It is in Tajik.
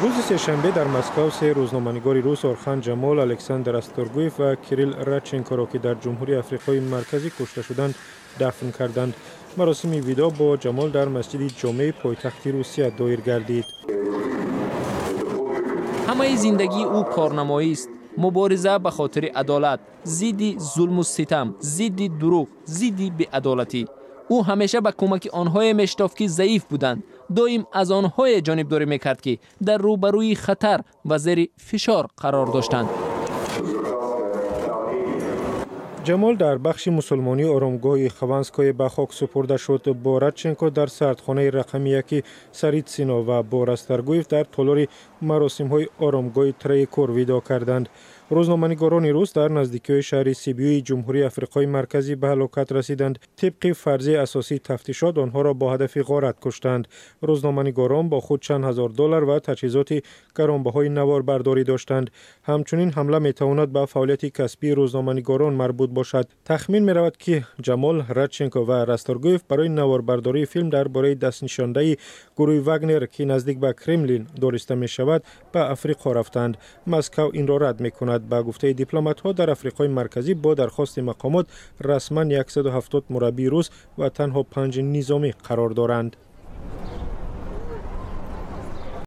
Рӯзи сешанбе дар Москав се рӯзноманигори рус, Орхан Ҷамол, Александр Расторгуев ва Кирилл Радченкоро, ки дар Ҷумҳурии Африқои Марказӣ кушта шуданд, дафн карданд. Маросими видоъ бо Ҷамол дар масҷиди ҷомеи пойтахти Русия доир гардид. Ҳамаи зиндагии ӯ корнамоист, мубориза ба хотири адолат, зидди зулму ситам, зидди дурӯғ, зидди беадолатӣ. Ӯ ҳамеша ба кӯмаки онҳое мешитофт, ки заиф буданд, доим аз онҳое ҷонибдорӣ мекард, ки дар рӯбарӯи хатар ва зери фишор қарор доштанд. Ҷамол дар бахши мусулмонии оромгоҳи Хванское ба хок супурда шуд. Бо Радченко дар сардхонаи рақами яки Саритсино ва бо Расторгуев дар толори маросимҳои оромгоҳи Троекур видоъ карданд. Рӯзноманигорони рус дар наздикиҳои шаҳри Сибиюи Ҷумҳурии Африқои Марказӣ ба ҳалокат расиданд. Тибқи фарзияи асосии тафтишот, онҳоро бо ҳадафи ғорат куштанд. Рӯзноманигорон бо худ чанд ҳазор доллар ва таҷҳизоти гаронбаҳои наворбардорӣ доштанд. Ҳамчунин ҳамла метавонад ба фаъолияти касбии рӯзноманигорон марбут бошад. Тахмин меравад, ки Ҷамол, Радченко ва Расторгуев барои наворбардории филм дар бораи дастнишондаи гурӯҳи Вагнер, ки наздик ба Кремлин дониста мешавад, ба Африқо рафтанд. Москав инро рад мекунад. Ба гуфтаи дипломатҳо, дар Африқои Марказӣ бо дархости мақомот расман 170 мураббии рус ва танҳо 5 низомӣ қарор доранд.